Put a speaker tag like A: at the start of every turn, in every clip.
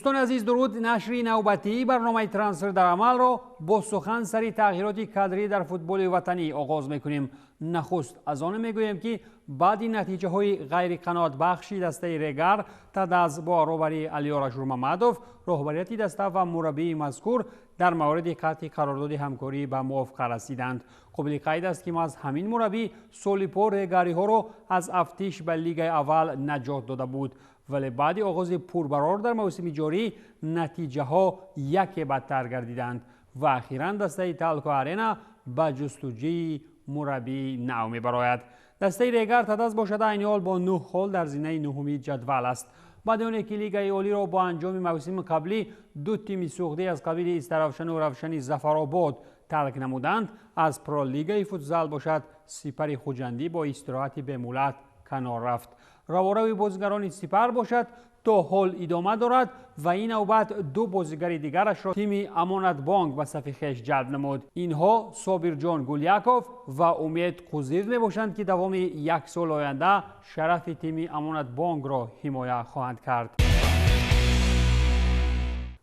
A: Дӯстони азиз, дуруд. Нашри навбатии барномаи «Трансфер дар амалро» бо сухан сари тағйироти кадрӣ дар футболи ватанӣ оғоз мекунем. Нахуст аз оне мегӯем, ки баъди натиҷаҳои ғайриқаноатбахши дастаи «Регар ТадАЗ» бо роҳбарии Алиёр Ашурмамадов, роҳбарияти даста ва мураббии мазкур дар мавриди қатъи қарордоди ҳамкорӣ ба мувофиқа расиданд. Қобили қайд аст, ки маҳз ҳамин мураббӣ соли пор регариҳоро аз афтиш ба лигаи аввал наҷот дода буд, вале баъди оғози пурбарор дар мавсими ҷорӣ натиҷаҳо яке бадтар гардиданд ва ахиран дастаи Талко Арена ба ҷустуҷӯи мураббии нав мебарояд. Дастаи «Регар ТадАЗ» бошад, айни ҳол бо 9 хол дар зинаи нуҳуми ҷадвал аст. Баъди оне ки лигаи олиро бо анҷоми мавсими қаблӣ ду тими суғдӣ аз қабили Истаравшану Равшани Зафаробод тарк намуданд, аз пролигаи футзал бошад, Сипари Хуҷандӣ бо истироҳати бемуҳлат канор рафт. Раворави бозигарони Сипар бошад, то ҳол идома дорад ва ин навбат ду бозигари дигарашро тими Амонатбонк ба сафи хеш ҷалб намуд. Инҳо Собирҷон Гуляков ва Умед Қузиев мебошанд, ки давоми як сол оянда шарафи тими Амонатбонкро ҳимоя хоҳанд кард.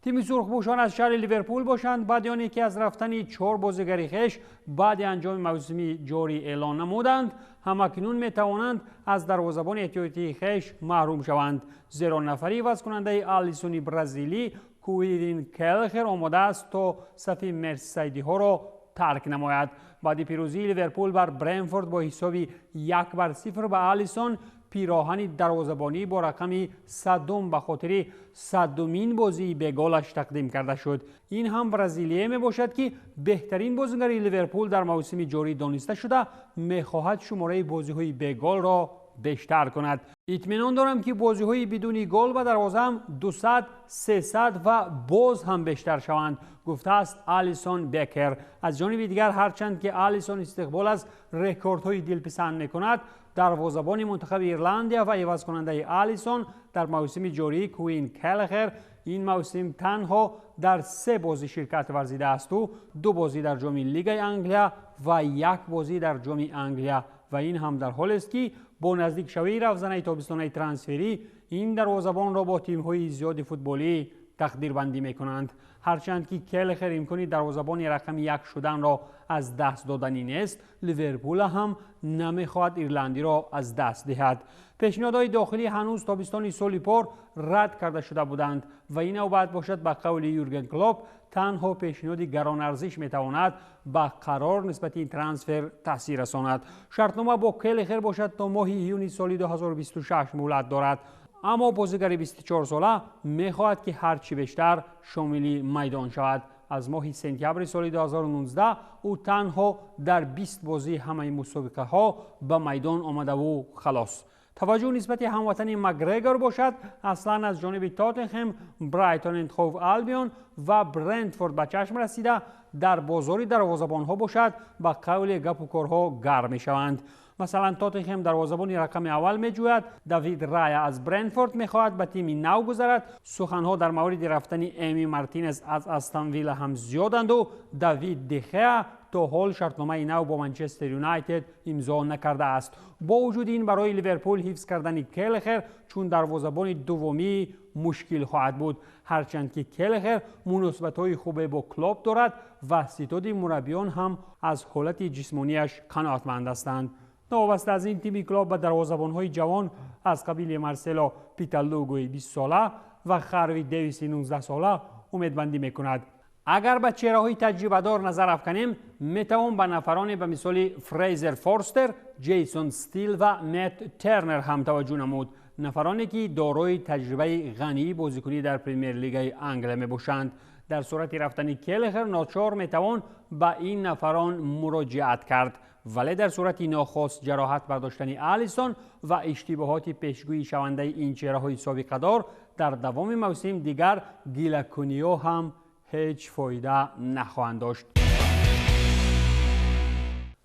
A: Тими сурхпӯшон аз шаҳри Ливерпул бошанд, баъди оне ки аз рафтани чор бозигари хеш баъди анҷоми мавсими ҷорӣ эълон намуданд, ҳамакнун метавонанд аз дарвозабони эҳтиётии хеш маҳрум шаванд, зеро нафари ивазкунандаи Алисони бразилӣ Куивин Келхер омода аст, то сафи мерсисайдиҳоро тарк намояд. Баъди пирӯзии Ливерпул бар Бренфорд бо ҳисоби 1-0 ба Алисон пироҳани дарвозабонӣ бо рақами 100-ум ба хотири 100-умин бозии беголаш тақдим карда шуд. Ин ҳам бразилие мебошад, ки беҳтарин бозигари Ливерпул дар мавсими ҷорӣ дониста шуда, мехоҳад шумораи бозиҳои беголро бештар кунад. «Итминон дорам, ки бозиҳои бидуни гол ба дарвозаам 200, 300 ва боз ҳам бештар шаванд», гуфтааст Алисон Бекер. Аз ҷониби дигар, ҳарчанд ки Алисон истиқбол аз рекордҳои дилписанд мекунад, дарвозабони мунтахаби Ирландия ва ивазкунандаи Алисон дар мавсими ҷории Куин Келхер ин мавсим танҳо дар се бозӣ ширкат варзидаасту ду бозӣ дар ҷоми Лигаи Англия ва як бозӣ дар ҷоми Англия. Ва ин ҳам дар ҳолест, ки бо наздикшавии равзанаи тобистонаи трансферӣ ин дарвозабонро бо тимҳои зиёди футболӣ тақдирбандӣ мекунанд. Ҳарчанд ки Келхер имкони дарвозабони рақами як шуданро аз даст доданӣ нест, Ливерпула ҳам намехоҳад ирландиро аз даст диҳад. Пешниҳодҳои дохилӣ ҳанӯз тобистони соли пор рад карда шуда буданд ва ин навбат бошад, ба қавли Юрген Клоп, танҳо пешниҳоди гаронарзиш метавонад ба қарор нисбати ин трансфер таъсир расонад. Шартнома бо Келехер бошад, то моҳи июни соли 2026 муҳлат дорад, аммо бозигари 24-сола мехоҳад, ки ҳарчи бештар шомили майдон шавад. Аз моҳи сентябри соли 2019 ӯ танҳо дар 20 бозии ҳамаи мусобиқаҳо ба майдон омадаву халос. Таваҷҷӯҳ нисбати ҳамватани Макгрегор бошад, аслан аз ҷониби Тоттенҳем, Брайтон энд Хов Албион ва Брентфорд ба чашм расида. Дар бозори дарвозабонҳо бошад, ба қавли гапу корҳо гарм мешаванд. Масалан, Тоттенҳем дарвозабони рақами аввал меҷӯяд, Давид Рая аз Брентфорд мехоҳад ба тими нав гузарад, суханҳо дар мавриди рафтани Эми Мартинес аз Астон Вилла ҳам зиёданду Давид Дехеа то ҳол шартномаи нав бо Манчестер Юнайтед имзо накардааст. Бо вуҷуди ин, барои Ливерпул ҳифз кардани Келехер чун дарвозабони дуввумӣ мушкил хоҳад буд, ҳарчанд ки Келехер муносибатҳои хубе бо Клоп дорад ва ситоди мураббиён ҳам аз ҳолати ҷисмонияш қаноатманд ҳастанд. Новобаста аз ин, тими Клоп ба дарвозабонҳои ҷавон аз қабили Марсело Питалугои 20-сола ва Харви Девиси 19-сола умедбандӣ мекунад. Агар ба чеҳраҳои таҷрибадор назар афканем, метавон ба нафароне ба мисоли Фрейзер Форстер, Ҷейсон Стил ва Мет Тернер ҳам таваҷҷӯҳ намуд, нафароне ки дорои таҷрибаи ғании бозикунӣ дар Премер-лигаи Англия мебошанд. Дар сурати рафтани Келехер ночор метавон ба ин нафарон муроҷиат кард, вале дар сурати нохост ҷароҳат бардоштани Алисон ва иштибоҳоти пешгӯӣ шавандаи ин чеҳраҳои собиқадор дар давоми мавсим дигар гилакуниҳо ҳам ҳеҷ фоида нахоҳанд дошт.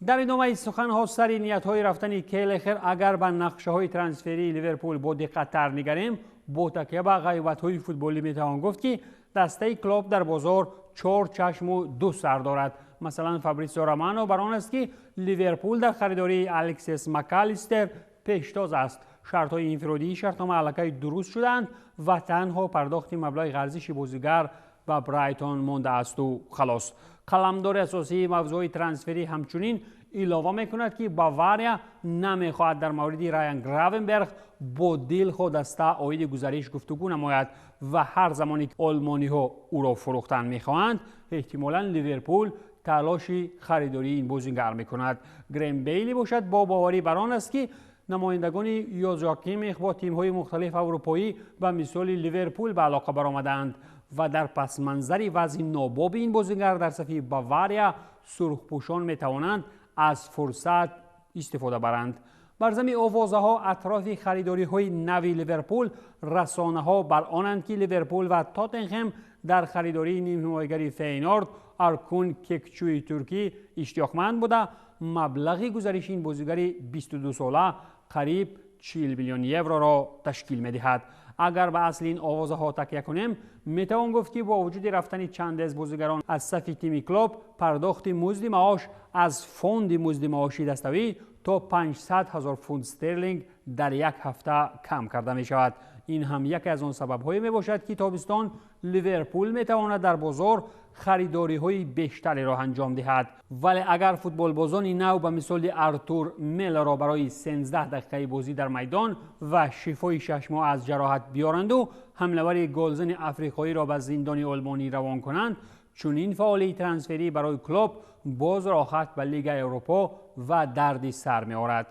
A: Дар идомаи суханҳо сари ниятҳои рафтани Келехер, агар ба нақшаҳои трансферии Ливерпул бо диққаттар нигарем, бо такя ба ғайбатҳои футболӣ метавон гуфт, ки дастаи Клоп дар бозор чор чашму ду сар дорад. Масалан, Фабрисио Романо бар он аст, ки Ливерпул дар харидории Алексис Макалистер пештоз аст. Шартҳои инфиродии шартнома аллакай дуруст шуданд ва танҳо пардохти маблағи арзиши бозигар ба Брайтон мондаасту халос. Қаламдори асосии мавзӯи трансферӣ ҳамчунин илова мекунад, ки Бавария намехоҳад дар мавриди Райан Гравенберг бо дилхоҳ даста оиди гузариш гуфтугӯ намояд ва ҳар замоне ки олмониҳо ӯро фурӯхтан мехоҳанд, эҳтимолан Ливерпул талоши харидории ин бозингар мекунад. Грем Бейли бошад, бо боварӣ бар он аст, ки намояндагони Йозуа Кимих бо тимҳои мухталиф аврупоӣ ба мисоли Ливерпул ба алоқа баромаданд ва дар пасманзари вазъи нобоби ин бозингар дар сафи Бавария сурхпӯшон метавонанд аз фурсат истифода баранд. Бар зами овозаҳо атрофи харидориҳои нави Ливерпул расонаҳо бар онанд, ки Ливерпул ва Тоттенхем дар харидории нимҳимоягари Фейнорд Аркун Кекчуи туркӣ иштиёқманд буда, маблағи гузариши ин бозигари 22сола қариб 40 миллион евроро ташкил медиҳад. Агар ба асли ин овозаҳо такя кунем, метавон гуфт, ки бо вуҷуди рафтани чанде аз бозигарон аз сафи тими Клоп, пардохти музди маош аз фонди музди маоши даставӣ то 500 ҳазор фунт стерлинг дар як ҳафта кам карда мешавад. Ин ҳам яке аз он сабабҳое мебошад, ки тобистон Ливерпул метавонад дар бозор харидориҳои бештареро анҷом диҳад. Вале агар футболбозони нав ба мисоли Артур Меларо барои 13 дақиқаи бозӣ дар майдон ва шифои 6 моҳ аз ҷароҳат биёранду ҳамлавари голзани африқоиро ба зиндони олмонӣ равон кунанд, чунин фаъолии трансферӣ барои Клоп боз роҳат ба Лигаи Аврупо ва дарди сар меорад.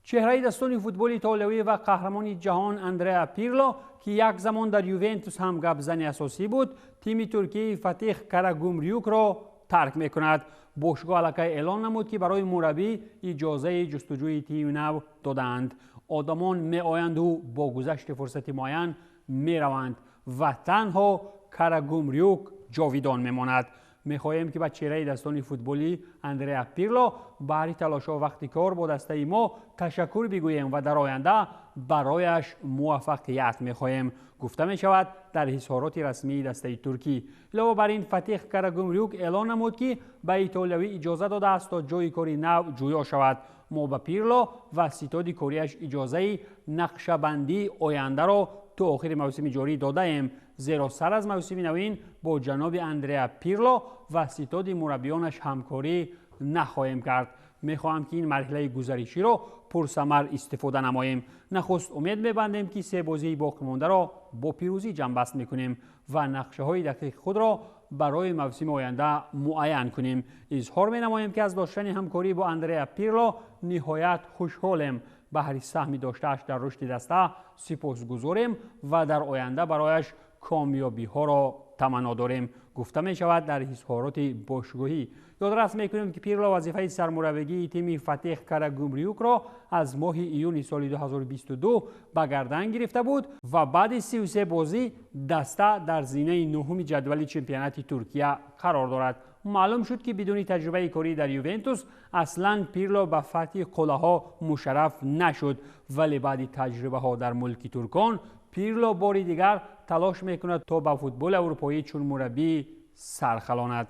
A: Чеҳраи дастони футболи итолиявӣ ва қаҳрамони ҷаҳон Андреа Пирло, ки як замон дар Ювентус ҳам гапзани асосӣ буд, тими туркии Фатиҳ Карагумрюкро тарк мекунад. Бошгоҳ аллакай эълон намуд, ки барои мураббӣ иҷозаи ҷустуҷӯи тими нав додаанд. Одамон меоянду бо гузашти фурсати муайян мераванд ва танҳо Карагумрюк ҷовидон мемонад. Мехоҳем, ки ба чеҳраи дастони футболӣ Андреа Пирло баҳри талошҳо вақти кор бо дастаи мо ташаккур бигӯем ва дар оянда барояш муваффақият мехоҳем, гуфта мешавад дар изҳороти расмии дастаи туркӣ. Илова бар ин, Фатиҳ Карагумрюк эълон намуд, ки ба итолиявӣ иҷоза додааст, то ҷойи кори нав ҷӯё шавад. Мо ба Пирло ва ситоди кориаш иҷозаи нақшабандии ояндаро то охири мавсими ҷорӣ додаем, зеро сар аз мавсими навин бо ҷаноби Андреа Пирло ва ситоди мураббиёнаш ҳамкорӣ нахоҳем кард. Мехоҳам, ки ин марҳилаи гузариширо пурсамар истифода намоем. Нахуст умед мебандем, ки се бозии боқимондаро бо пирӯзӣ ҷамъбаст мекунем ва нақшаҳои дақиқи худро барои мавсими оянда муайян кунем. Изҳор менамоем, ки аз доштани ҳамкорӣ бо Андреа Пирло ниҳоят хушҳолем. Баҳри саҳми доштааш дар рушди даста сипосгузорем ва дар оянда барояш комёбиҳоро таманно дорем, гуфта мешавад дар изҳороти бошгоҳӣ. Ёдрас мекунем, ки Пирло вазифаи сармураббигии тими Фатиҳ Карагумрюкро аз моҳи июни соли 2022 ба гардан гирифта буд ва баъди 33 бозӣ даста дар зинаи нуҳуми ҷадвали чемпионати Туркия қарор дорад. Маълум шуд, ки бидуни таҷрибаи корӣ дар Ювентус аслан Пирло ба фатҳи қуллаҳо мушарраф нашуд, вале баъди таҷрибаҳо дар мулки туркон Пирло бори дигар талош мекунад, то ба футболи аврупоӣ чун мураббӣ сархалонад.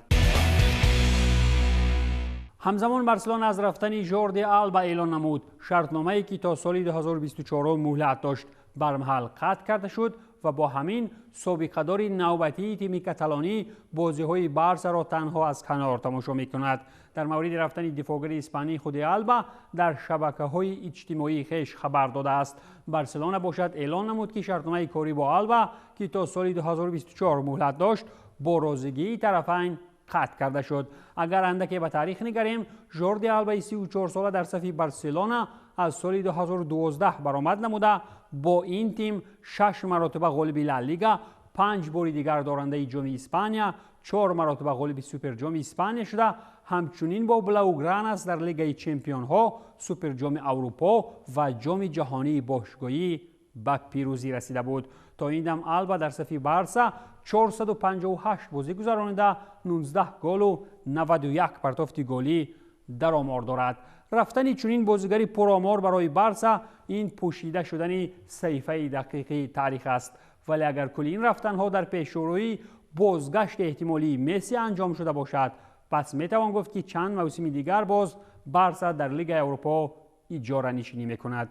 A: Ҳамзамон Барселона аз рафтани Жорди Алба эълон намуд. Шартномае, ки то соли 2024 муҳлат дошт, бармаҳал қатъ карда шуд ва бо ҳамин собиқадори навбатии тими каталонӣ бозиҳои Барсаро танҳо аз канор тамошо мекунад. Дар мавриди рафтани дифоъгари испанӣ худи Алба дар шабакаҳои иҷтимоии хеш хабар додааст. Барселона бошад, эълон намуд, ки шартномаи корӣ бо Алба, ки то соли 2024 муҳлат дошт, бо розигии тарафайн қатъ карда шуд. Агар андаке ба таърих нигарем, Жорди Албаи 34сола дар сафи Барселона аз соли 2012 баромад намуда, бо ин тим шаш маротиба ғолиби Ла Лига, панҷ бори дигар дорандаи Ҷоми Испания, чор маротиба ғолиби Суперҷоми Испания шуда, ҳамчунин бо Блаугранас дар Лигаи Чемпионҳо, Суперҷоми Аврупо ва Ҷоми ҷаҳонии бошгоҳӣ ба пирӯзӣ расида буд. То ин дам Алба дар сафи Барса 458 бозӣ гузаронида, 19 голу 91 партофти голӣ дар омор дорад. Рафтани чунин бозигари пуромор барои Барса ин пӯшида шудани саҳифаи дақиқи таърих аст. Вале агар кулли ин рафтанҳо дар пешшурӯи бозгашти эҳтимолии Месси анҷом шуда бошад, пас метавон гуфт, ки чанд мавсими дигар боз Барса дар Лигаи Аврупо иҷоранишинӣ мекунад.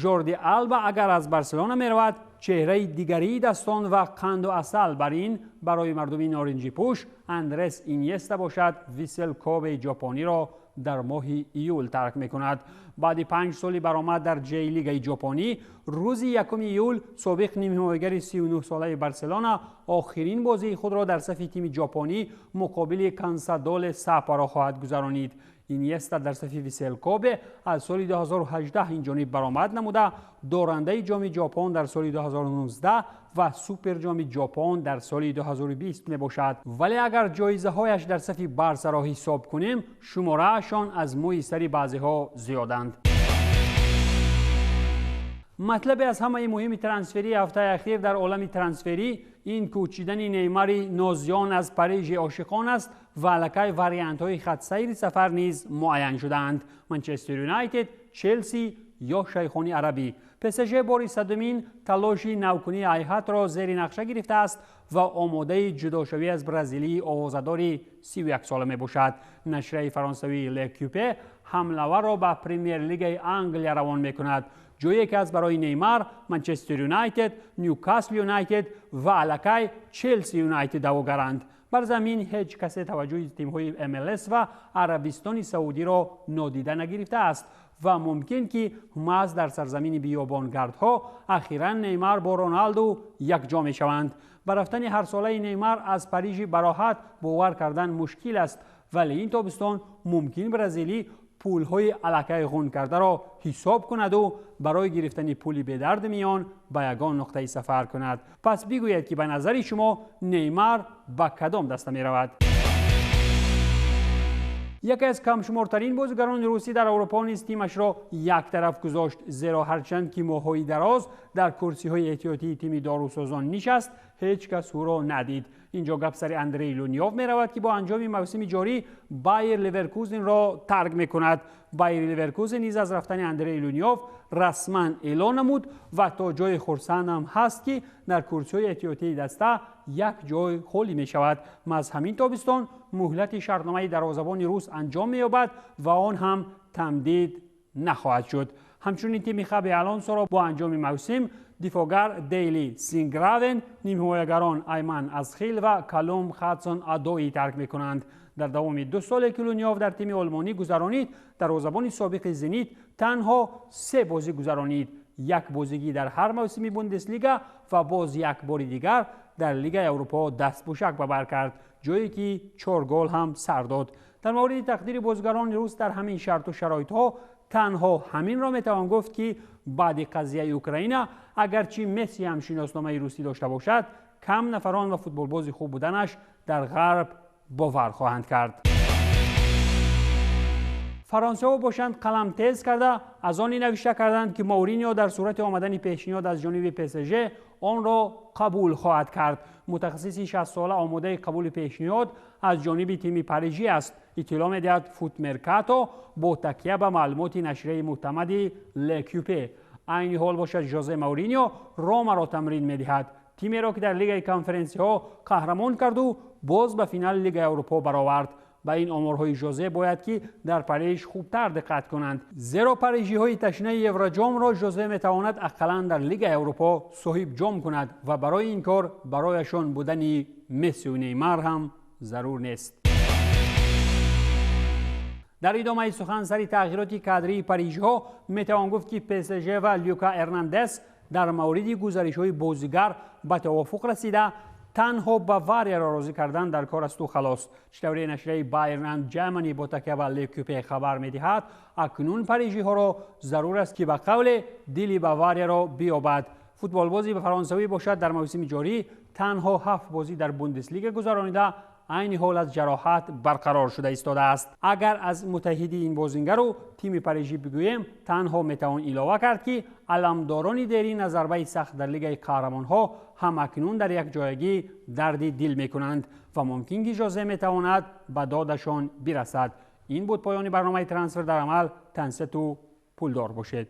A: Жорди Алба агар аз Барселона меравад, чеҳраи дигарии дастон ва қанду асал бар ин барои мардуми норинҷипӯш Андрес Иньеста бошад, Висел Кобе ҷопониро дар моҳи июл тарк мекунад. Баъди 5 соли баромад дар Ҷей-лигаи ҷопонӣ, рӯзи 1 июл собиқ нимҳимоягари 39-солаи Барселона охирин бозии худро дар сафи тими ҷопонӣ муқобили Кансадоле Саппоро хоҳад гузаронид. Иньеста дар сафи Висел Кобе аз соли 2018 инҷониб баромад намуда, дорандаи ҷоми Ҷопон дар соли 2019 ва суперҷоми Ҷопон дар соли 2020 мебошад. Вале агар ҷоизаҳояш дар сафи Барсаро ҳисоб кунем, шумораашон аз мӯи сари баъзеҳо зиёданд. Матлабе аз ҳамаи муҳими трансферии ҳафтаи ахир дар олами трансферӣ ин кӯчидани Неймари нозиён аз Парижи ошиқон аст ва аллакай вариантҳои хатсайри сафар низ муайян шудаанд: Манчестер Юнайтед, Челси ё Шайхони Арабӣ. ПСЖ бори 100-умин талоши навкунии ҳайҳатро зери нақша гирифтааст ва омодаи ҷудошавӣ аз бразилии овозадори 31-сола мебошад. Нашрияи фаронсавии Лекюпе ҳамлаварро ба Премер-лигаи Англия равон мекунад, ҷое ки аз барои Неймар Манчестер Юнайтед, Ньюкасл Юнайтед ва аллакай Челси Юнайтед даъвогаранд. Бар замин ҳеҷ касе таваҷҷӯҳи тимҳои МЛС ва Арабистони Саудиро нодида нагирифтааст ва мумкин ки маҳз дар сарзамини биёбонгардҳо ахиран Неймар бо Роналду якҷо мешаванд. Ба рафтани ҳарсолаи Неймар аз Парижи бароҳат бовар кардан мушкил аст, вале ин тобистон мумкин бразилӣ пулҳои аллакай ғун кардаро ҳисоб кунаду барои гирифтани пули бедарди миён ба ягон нуқтаи сафар кунад. Пас бигӯед, ки ба назари шумо Неймар ба кадом даста меравад? Яке аз камшумортарин бозигарони русӣ дар Аврупо низ тимашро як тараф гузошт, зеро ҳарчанд ки моҳҳои дароз дар курсиҳои эҳтиётии тими дорусозон нишаст, ҳеҷ кас ӯро надид. Инҷо гап сари Андрей Лунёв меравад, ки бо анҷоми мавсими ҷорӣ Байер Леверкузенро тарк мекунад. Байер Леверкузен низ аз рафтани Андрей Лунёв расман эълон намуд ва то ҷои хурсандам ҳаст, ки дар курсиҳои эҳтиётии даста як ҷой холӣ мешавад. Маҳз ҳамин тобистон муҳлати шартномаи дарвозабони рус анҷом меёбад ва он ҳам тамдид нахоҳад шуд. Ҳамчунин тими Хаби Алонсоро бо анҷоми мавсим дифоъгар Дейли Сингравен, нимҳимоягарон Айман Асхил ва Калум Хадсон Адои тарк мекунанд. Дар давоми 2 соле ки Лунёв дар тими олмонӣ гузаронид, дарвозабони собиқи Зенит танҳо 3 бозӣ гузаронид: як бозигӣ дар ҳар мавсими Бундеслига ва боз як бори дигар дар Лигаи Аврупо дастпӯшак ба бар кард, ҷое ки 4 гол ҳам сар дод. Дар мавриди тақдири бозигарони рус дар ҳамин шарту шароитҳо танҳо ҳаминро метавон гуфт, ки баъди қазияи Украина агарчи Месси ҳам шиносномаи русӣ дошта бошад, кам нафарон ва футболбози хуб буданаш дар ғарб бовар хоҳанд кард. Фаронсаҳо бошанд қалам тез карда аз оне навишта карданд, ки Мауриньо дар сурати омадани пешниҳод аз ҷониби ПСЖ онро қабул хоҳад кард. Мутахассиси 60-сола омодаи қабули пешниҳод аз ҷониби тими парижӣ аст, иттилоъ медиҳад Футмеркато бо такя ба маълумоти нашрияи мӯътамади Лекюпе. Айни ҳол бошад Жозе Мауриньо Ромаро тамрин медиҳад, тимеро ки дар Лигаи конференсиҳо қаҳрамон карду боз ба финали Лигаи Аврупо баровард. Ба ин оморҳои Жозе бояд ки дар Париж хубтар диққат кунанд, зеро парижиҳои ташнаи Евроҷомро Жозе метавонад ақаллан дар Лигаи Аврупо соҳиб ҷом кунад ва барои ин кор барояшон будани Мессиу Неймар ҳам зарур нест. Дар идомаи сухан сари тағйироти кадрии парижиҳо метавон гуфт, ки ПСЖ ва Люка Эрнандес дар мавриди гузаришҳои бозигар ба тавофуқ расида, танҳо Баварияро розӣ кардан дар кор асту халос. Чӣ тавре нашрияи Байерн анд Ҷермани бо такя ба Лекюпе хабар медиҳад, акнун парижиҳоро зарур аст, ки ба қавле дили Баварияро биёбад. Футболбози фаронсавӣ бошад дар мавсими ҷорӣ танҳо 7 бозӣ дар Бундеслига гузаронида, айни ҳол аз ҷароҳат барқарор шуда истодааст. Агар аз муттаҳиди ин бозингару тими парижӣ бигӯем, танҳо метавон илова кард, ки аламдорони дерин аз зарбаи сахт дар Лигаи қаҳрамонҳо ҳамакнун дар якҷоягӣ дарди дил мекунанд ва мумкин ки Жозе метавонад ба додашон бирасад. Ин буд поёни барномаи Трансфер дар амал. Тансату пулдор бошед.